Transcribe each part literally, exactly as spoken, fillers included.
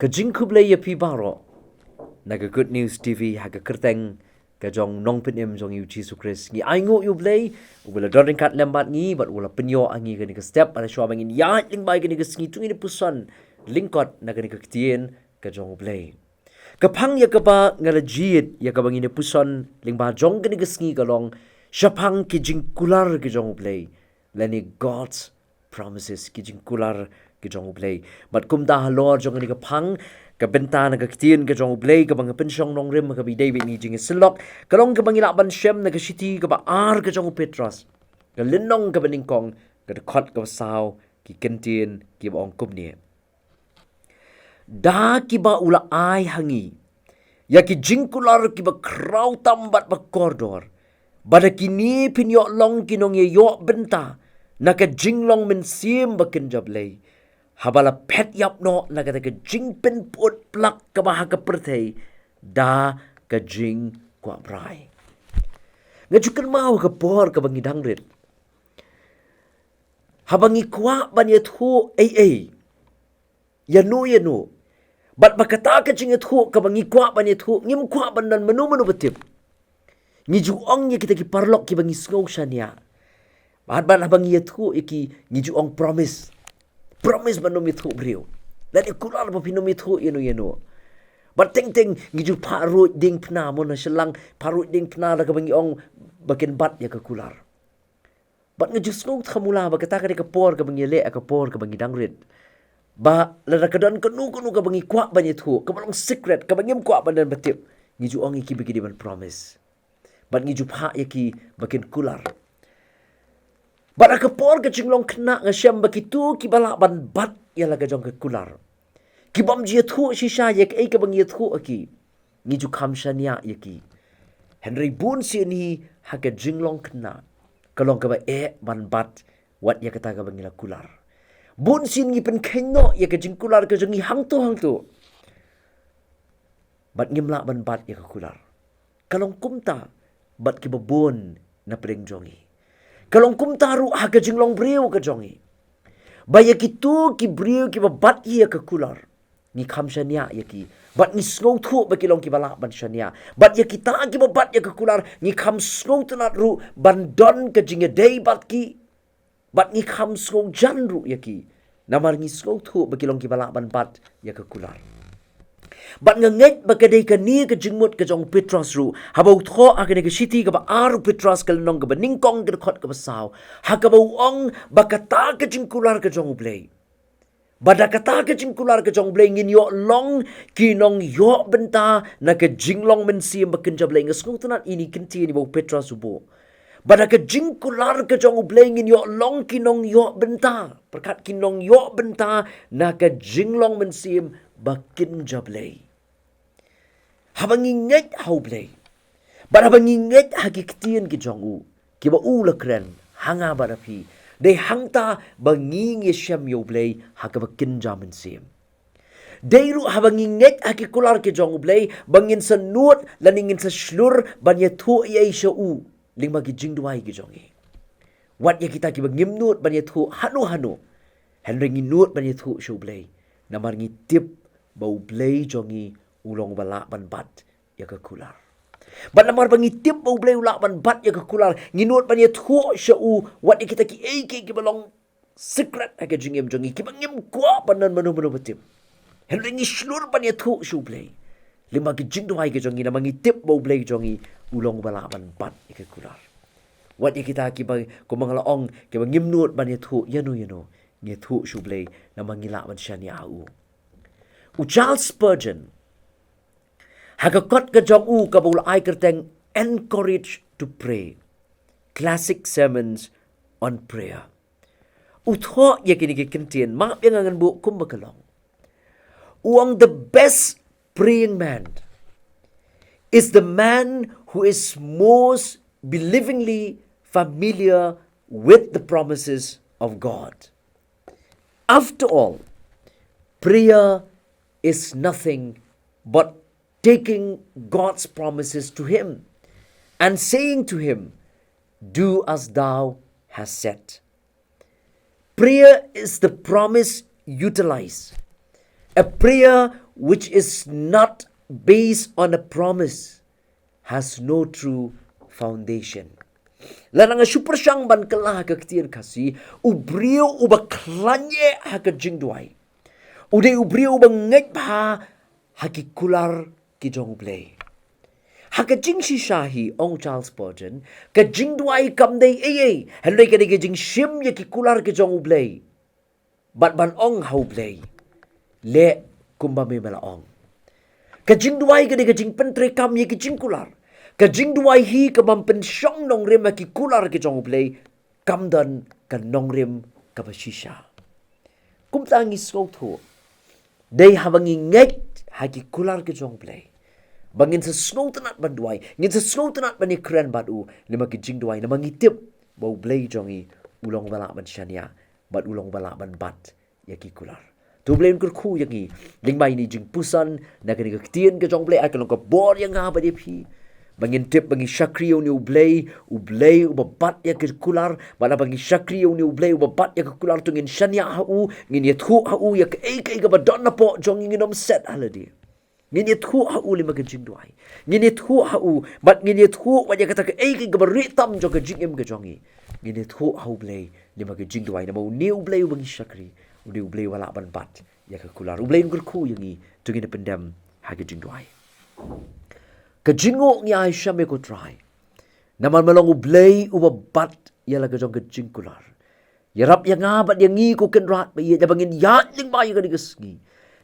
Ka jingkhublei ïa phi baroh na ka Good News T V ha ka kyrteng ka jong u Nongpynim jong ngi u Jisu Khrist. Ngi ainguh ïa u Blei uba la don ryngkat lem bad ngi bad uba la pynïoh ha ngi kane ka step, bad shuwa ba ngin ïaid lyngba ïa kane ka sngi to ngin ïa puson lyngkot na kane ka ktien ka jong u Blei. Ka phang ïa kaba nga la jied, ïa kaba ngin ïa puson lyngba jong kane ka sngi ka long shaphang ki jingkular ki jong u Blei, lane God's promises, ki jingkular ki jong u Blei. Bad kumta halor jong kane ka phang, ka bynta na ka ktien ka jong u Blei kaba nga pynshong nongrim ha kaba ïadei bad kine ki jingïaseng lok, ka long kaba ngi lah ban shem na ka shithi kaba ar ka jong u Petros, ka lynnong kaba nyngkong, ka dkhot kaba saw, ki kyntien kiba ong kumne: Da kiba u la ai ha ngi ïa ki jingkular kiba khraw tam bad ba kordor, ba da kine phin ïoh long ki nongïaïoh bynta na ka jinglong mynsiem ba kynja Blei, haba la phet ïap noh na kata ka jingpynput plak kaba ha ka pyrthei da ka jingkwah brai. Nga ju kynmaw ha ka por kaba ngi dang rit, haba ngi kwah ban ïathuh ei ei, ïano ïano, bad ba kata ka jingïathuh kaba ngi kwah ban ïathuh, ngim kwah ban don mano mano ba tip, ngi ju ong ïa kita ki paralok kiba ngi sngew shaniah. Bad, bad haba ngi ïathuh ïa ki, ngi ju ong promise. Promise ban ym ïathuh briew. Lane kular ba phin ym ïathuh ïano ïano. Bad teng teng ngi ju phah ruh diengphna, mo, na shyllang, phah ruh diengphna da kaba ngi ong ba kin bat ïa ka kular. Bad nga ju sngew thamula ba kata ka dei ka por kaba ngi ïaleh ha ka por kaba ngi dang rit, ba lada ka don kano kano kaba ngi kwah ban ïathuh, kaba long secret, kaba ngim kwah ban don ba tip, ngi ju ong ïa ki ba ki dei ban promise. Bad ngi ju phah ïa ki ba kin kular. Bad ha ka por ka jinglong khynnah nga shem ba kito kiba lah ban bat ïa la ka jong ka kular, ki bym ju ïathuh shisha ïa kaei kaba ngi ïathuh ha ki, ngi ju kham shaniah ïa ki. Hynrei bun sien hi ha ka jinglong khynnah ka long kaba eh ban bat wat ïa kata kaba ngi la kular. Bun sien ngi pynkheiñ noh ïa ka jingkular ka jong ngi hangto hangto, bad ngim lah ban bat ïa ka kular. Ka long kumta bad kiba bun na pdeng jong ngi. Ka long kumta ruh ha ka jinglong briew ka jong ngi, ba ïa kito ki briew kiba bat ïa ka kular, ngi kham shaniah ïa ki, bad ngi sngewthuh ba ki long kiba lah ban shaniah. Bad ïa kita kiba bat ïa ka kular, ngi kham sngewtynnat ruh ban don ka jingïadei bad ki, bad ngi kham sngewjan ruh ïa ki, namar ngi sngewthuh ba ki long kiba lah ban bat ïa ka kular. Bad nga ngeit ba ka dei kane ka jingmut ka jong u Petros ruh, haba u thoh ha kane ka shithi kaba ar u Petros, ka lynnong kaba nyngkong, ka dkhot kaba saw, ha kaba u ong ba kata ka jingkular ka jong u Blei, ba da kata ka jingkular ka jong u Blei ngin ïoh long ki nongïoh bynta na ka jinglong mynsiem ba kynja Blei. Nga sngewtynnat ïa kine ki kyntien ba u Petros u buh. Ba da ka jingkular ka jong u Blei ngin ïoh long ki nongïoh bynta. Pyrkhat, ki nongïoh bynta na ka jinglong mynsiem ba kynja Blei. Haba ngi ngeit ha u Blei, bad haba ngi ngeit ha ki ktien ki jong u, kiba u la kren ha nga bad ha phi, dei hangta ba ngi ngi shem ïa u Blei ha kaba kynja mynsiem. Dei ruh haba ngi ngeit ha ki kular ki jong u Blei ba ngin sa nud lane ngin sa shlur ban ïathuh ei ei sha u lyngba ki jingduwai ki jong ngi. Wat ïa kita kiba ngim nud ban ïathuh hano hano, hynrei ngi nud ban ïathuh sha u Blei, namar ngi tip ba u Blei jong ngi u long uba lah ban bat ïa ka kular. Bad namar ba ngi tip ba u Blei u lah ban bat ïa ka kular, ngi nud ban ïathuh sha u wat ïa kita kiei kiei kiba long secret ha ka jingim jong ngi, kiba ngim kwah ban don mano mano ba tip. Hynrei ngi shlur ban ïathuh sha u Blei lyngba ki jingduwai ki jong ngi, namar ngi tip ba u Blei jong ngi u long uba lah ban bat ïa ka kular. Wat ïa kita kiba, kumba nga la ong, kiba ngim nud ban ïathuh ïano ïano, ngi ïathuh sha u Blei namar ngi lah ban shaniah ha u. U Charles Spurgeon, ha ka kot ka jong u kaba u la ai kyrteng Encouraged to Pray, Classic Sermons on Prayer, u thoh ïa kine ki kyntien, map ïa nga ngan buh kumba ka long. U ong, the best praying man is the man who is most believingly familiar with the promises of God. After all, prayer is nothing but taking God's promises to him and saying to him, "Do as thou hast said." Prayer is the promise utilized, a prayer which is not based on a promise has no true foundation. Lada nga shu pyrshang ban kylla ha ka ktien Khasi, u briew uba khlaiñ eh ha ka jingduwai u dei u briew uba ngeit bha ha ki kular ki jong U Blei. Ha ka jingshisha hi, ong Charles Spurgeon, ka jingduwai kam dei ei ei, hynrei ka dei ka jingshim ïa ki kular ki jong U Blei. Bad ban ong ha U Blei, leh kumba me me la ong. Ka jingduwai ka dei ka jingpyntreikam ïa ki jingkular. Ka jingduwai hi ka bym pynshong nongrim ha ki kular ki jong U Blei, kam don ka nongrim kaba shisha. Kumta ngi sngewthuh, dei haba ngi ngeit ha ki kular ki jong U Blei, ba ngin sa sngewtynnat ban duwai, ngin sa sngewtynnat ban ïakren bad u lyngba ki jingduwai, namar ngi tip ba U Blei jong ngi u long uba lah ban shaniah bad u long uba lah ban bat ïa ki kular. To U Blei un kyrkhu ïa ngi lyngba ïa ine i jingpuson na kane ka ktien ka jong U Blei. Ai ka long ka bor ïa nga bad ïa phi, ba ngin tip ba ngi shakri ïa une U Blei, U Blei uba bat ïa ki kular. Bad haba ngi shakri ïa une U Blei uba bat ïa ki kular, to ngin shaniah ha u, ngin ïathuh ha u ïa kaei kaei kaba don napoh jong ngi, ngin ym set ha lade. Ngin ïathuh ha u lyngba ka jingduwai. Ngin ïathuh ha u, bad ngin ïathuh wat ïa kata kaei kaei kaba rieh tam jong ka jingim ka jong ngi. Ngin ïathuh ha U Blei lyngba ka jingduwai, namar une U Blei uba ngi shakri u dei U Blei uba lah ban bat ïa ka kular. U Blei un kyrkhu ïa ngi, to ngin ïa pyndem ha ka jingduwai. Ka jingnguh ngi ai sha me ko Trai, namar me long U Blei uba bat ïa la ka jong ka jingkular. Ïarap ïa nga bad ïa ngi ko Kynrad ba ïeit, ïa ba ngin ïaid lyngba ïa kane ka sngi,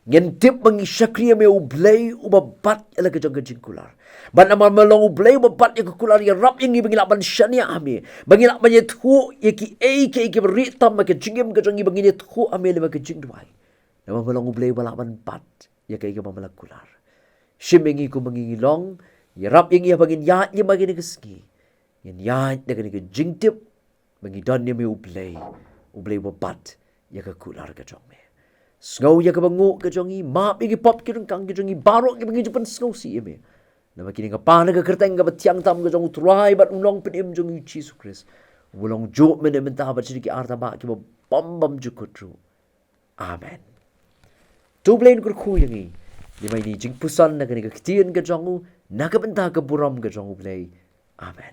ngin tip ba ngi shakri ïa me U Blei uba bat ïa la ka jong ka jingkular. Bad namar me long U Blei uba bat ïa ka kular, ïarap ïa ngi ba ngi lah ban shaniah ha me, ba ngi lah ban ïathuh ïa kiei kiei kiba rieh tam ha ka jingim ka jong ngi, ba ngin ïathuh ha me lyngba ka jingduwai. Namar me long U Blei uba lah ban bat ïa kaei kaba me la kular. Shim ïa ngi kumba ngi long, ïarap ïa ngi haba ngin ïaid lyngba kane ka sngi, ngin ïaid da kane ka jingtip ba ngi don ïa me U Blei, U Blei uba bat ïa ka kular ka jong me. Sngew ïa kaba nguh ka jong ngi, map ïa ki pop ki ryngkang ki jong ngi baroh kiba ngi ju pynsngewsih ïa me. Namar kine nga pan ha ka kyrteng kaba thiang tam ka jong U Trai bad U Nongpynim jong ngi U Jisu Khrist, uba long juh mynne mynta bad sha ki artaba kiba bym bymjukut ruh. Amen. To U Blei un kyrkhu ïa ngi lyngba ine i jingpuson na kane ka ktien ka jong u, na ka bynta ka burom ka jong U Blei. Amen.